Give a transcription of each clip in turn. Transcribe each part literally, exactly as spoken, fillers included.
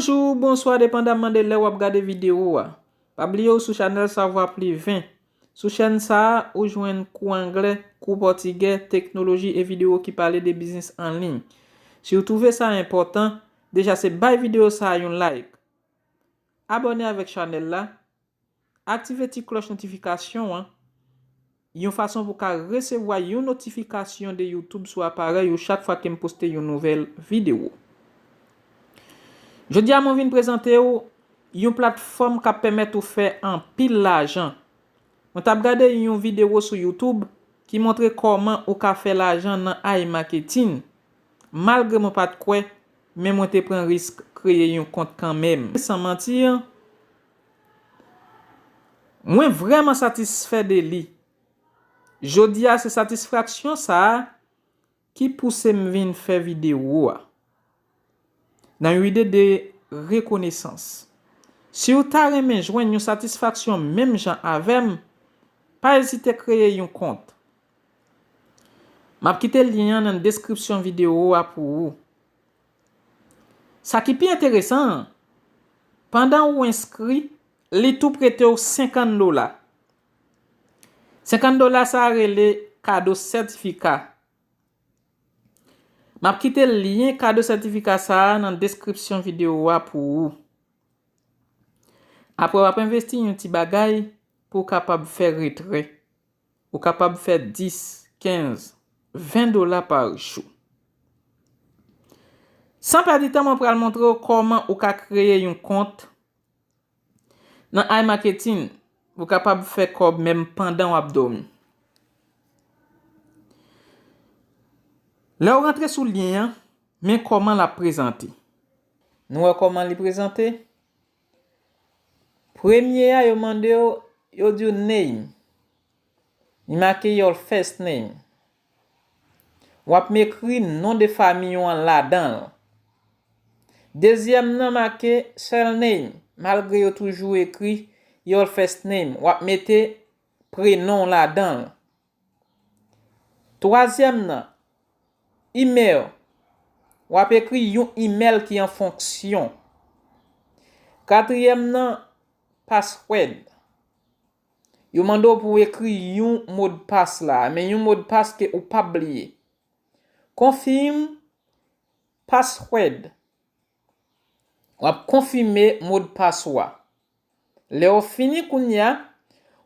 Bonjou, bonswa, depandamman de lè w ap gade videyo a. Pa bliye w sou chanèl Savoir Plus vingt. Sou chèn sa a, ou jwenn kou anglè, kou pòtigè, teknoloji e videyo ki pale de biznis an liy. Si w twouve sa enpòtan, deja se bay videyo sa a yon like. Abòne avèk chanèl la, aktive ti klòch notifikasyon an, yon fason pou w ka resevwa yon notifikasyon de YouTube sou aparèy ou chak fwa ke m poste yon nouvèl videyo. Jodi a, mwen vin prezante w yon platfòm k ap pèmèt ou fè anpil lajan. Mwen t ap gade yon videyo sou YouTube ki montre kòman ou ka fè lajan nan iMarketing. Malgre mwen pa t kwè, men mwen te pran risk kreye yon kont kanmenm. San manti, mwen vrèman satisfè de li. Jodi a, se satisfaksyon sa a ki pouse m vin fè videyo a, nan yon ide de rekonesans. Si w ta renmen jwenn yon satisfaksyon menm jan avè m, pa ezite kreye yon kont. M ap kite lyen an nan deskripsyon videyo a pou ou. Sa ki pi enteresan an, pandan ou enskri, li tou prete w senkant dola. Senkant dola sa a rele kado sètifika. M ap kite lyen kado sètifika sa a nan deskripsyon videyo a pou ou. Apre w ap envesti yon ti bagay pou w kapab fè retrè. Ou kapab fè dis, kenz, ven dola pa jou. San pèdi tan, mwen pral montre w kòman ou ka kreye yon kont nan iMarketing, ou kapab fè kòb menm pandan w ap dòmi. Lè w rantre sou lyen an, men kòman l ap prezante. Nou wè kòman li prezante? Premye a, yo mande w, yo di w name. Li make your first name. W ap ekri non de fanmi w an ladan l. Dezyèm nan make surname, malgre yo toujou ekri your first name, w ap mete prenon w ladan l. Twazyèm nan, email, w ap ekri yon email ki an fonksyon. Katriyèm nan, password. Yo mande w pou w ekri yon modpas la, men yon modpas ke ou p ap bliye. Confirm password. W ap konfime modpas ou a. Lè w fini kounye a,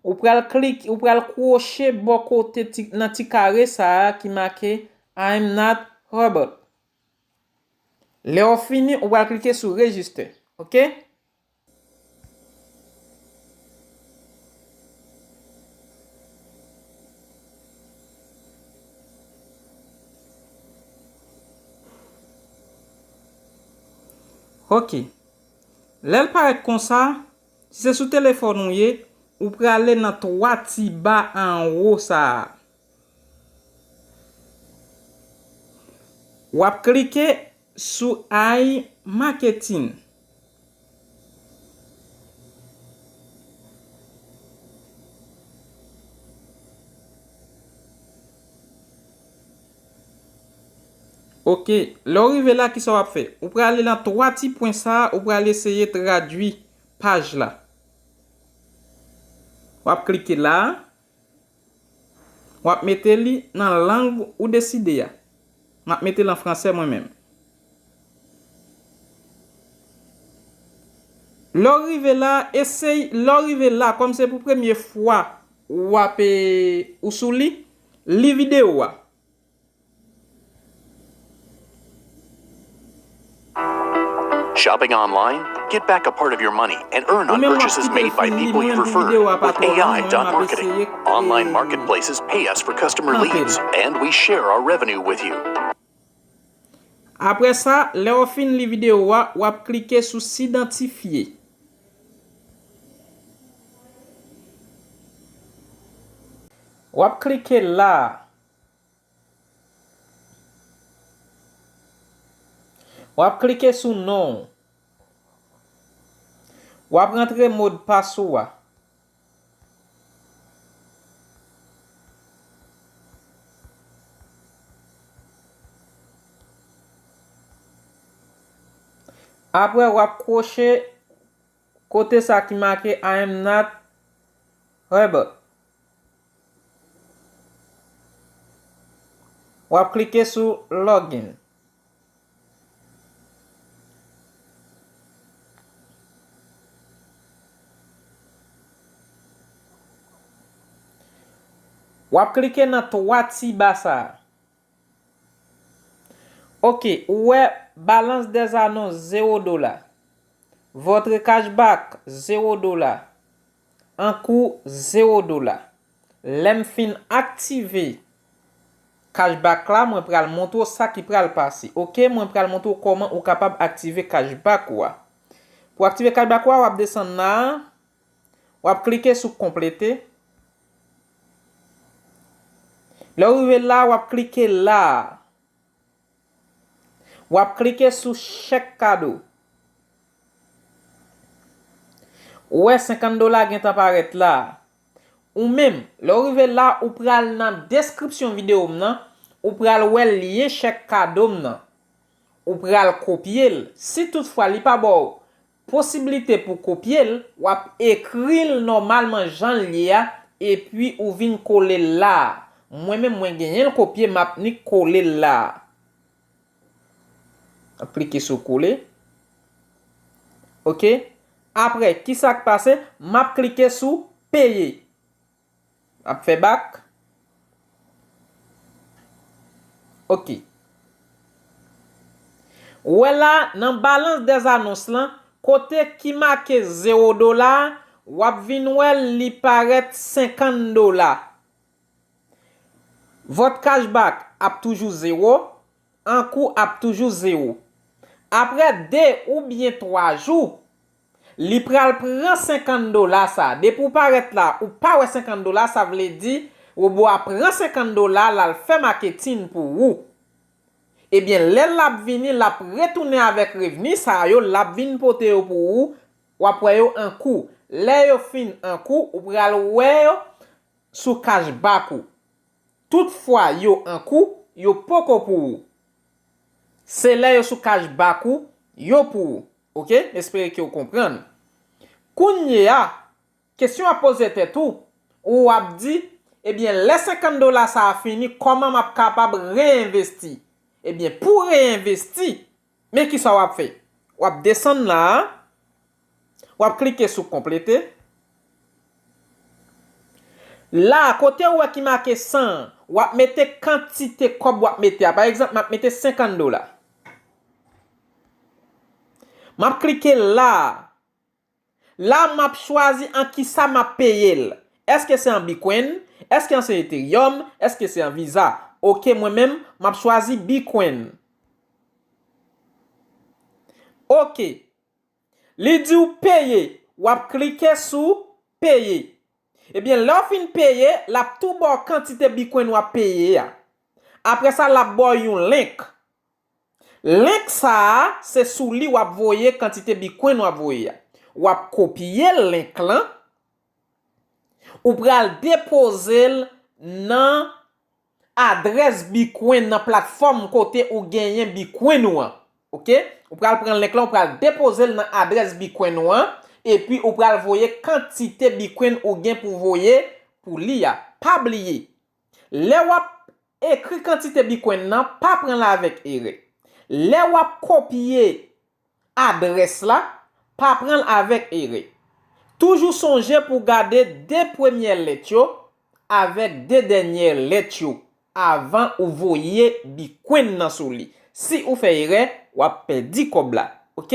ou pral klik, ou pral kwoche bò kote ti, nan ti kare sa a ki make I'm not robot. Lè w fini, ou pral klike sou register. Oke? Oke. Lè l parèt konsa, si se sou telefòn ou ye, ou prale nan twa ti ba anwo sa a. W ap klike sou iMarketing. Oke, lè w rive la, kisa w ap fè? Ou prale nan twa ti pwen sa a, ou prale eseye tradui paj la. W ap klike la. W ap mete li nan lang ou deside a. M ap mete l an fransè mwen menm. Lè w rive la, eseye, lè w rive la, kòm se pou premye fwa w ap, e, ou sou li, li videyo a. Shopping online? Get back a part of your money and earn on purchases made by people you refer with A I dot marketing. Online marketplaces pay us for customer leads, and we share our revenue with you. Apre sa, lè w fin li videyo a, w ap klike sou s'idantifye. W ap klike la. W ap klike sou non w. W ap rantre modpas ou a. Apre, w ap kwoche kote sa ki make I am not Herbert. W ap klike sou login. W ap klike nan twa ti ba sa a. Ok, ou wè balance des annonces zewo dola. Votre cashback zewo dola. Ankou zewo dola. Lè m fin aktive cashback la, mwen pral montre w sa ki pral pase. Ok, mwen pral montre w kòman ou kapab aktive cashback ou a. Pou aktive cashback ou a, w ap desann la a, w ap klike sou konplete. Lè w rive la, w ap klike la a. W ap klike sou chèk kado. Ou wè senkant dola gentan parèt la. Ou menm, lè w rive la, ou pral nan deskripsyon videyo m nan, ou pral wè lyen chèk kado m nan. Ou pral kopye l. Si toutfwa li pa ba w posiblite pou kopye l, w ap ekri l nòmalman jan l ye a, epi ou vin kole l la a. Mwen menm, mwen genyen l kopye, m ap nik kole l la a. M ap klike sou kole. Ok. Apre, kisa k pase? M ap klike sou peye. M ap fè bak. Ok. Ou wè la, nan balance des annonces lan, kote ki make zewo dola, w ap vin wè li parèt senkant dola. Votre cashback ap toujou zewo, ankou ap toujou zewo. Apre de oubyen twa jou, li pral pran senkant dola sa. Depi w parèt la, ou pa wè senkant dola, sa vle di wobo a pran senkant dola, l al fè maketin pou ou. Ebyen, lè l ap vini, l ap retounen avèk revni sa yo, l ap vin pote yo pou ou, w ap wè yo ankou. Lè yo fin ankou, ou pral wè yo sou cashback ou. Toutfwa yo ankou, yo poko pou ou. Se lè yo sou cashback ou, yo pou ou. Ok? M espere ke w konprann. Kounye a, kesyon w ap poze tèt ou, ou ap di, ebyen, lè senkant dola sa a fini, kòman m ap kapab reyenvesti? Ebyen, pou reyenvesti, men kisa w ap fè? W ap desann la a, w ap klike sou konplete. La a, kote ou wè ki make san an, w ap mete kantite kòb w ap mete a. Pa egzanp, m ap mete senkant dola. M ap klike la a. La, m ap chwazi an kisa m ap peye l. Èske se an Bitcoin? Èske se Ethereum? Èske se an Visa? Ok, mwen menm, m ap chwazi Bitcoin. Ok. Li di w peye. W ap klike sou peye. Ebyen, lè w fin peye, l ap tou ba w kantite Bitcoin w ap peye a. Apre sa, l ap ba w yon link. Link sa a, se sou li w ap voye kantite Bitcoin w ap voye a. W ap kopye link lan. Ou pral depoze l nan adrès Bitcoin nan platfòm kote ou genyen Bitcoin ou an. Ok? Ou pral pran link lan, ou pral depoze l nan adrès Bitcoin ou an, epi ou pral voye kantite Bitcoin ou gen pou voye pou li a. Pa bliye, lè w ap ekri kantite Bitcoin nan, pa pran l avèk erè. Lè w ap kopye adrès la, pa pran l avèk erè. Toujou sonje pou w gade de premyè lèt yo avèk de dènyè lèt yo avan ou voye Bitcoin nan sou li. Si ou fè erè, w ap pèdi kòb la. Ok?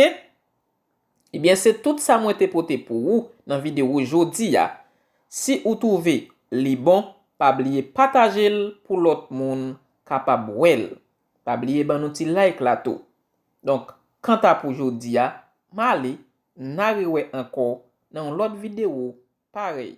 Ebyen, se tout sa mwen te pote pou ou nan videyo jodi a. Si ou twouve li bon, pa bliye pataje l pou lòt moun kapab wè l. Pa bliye ban nou ti like la tou. Donk, kanta pou jodi a, m ale, n a rewè ankò nan yon lòt videyo parèy.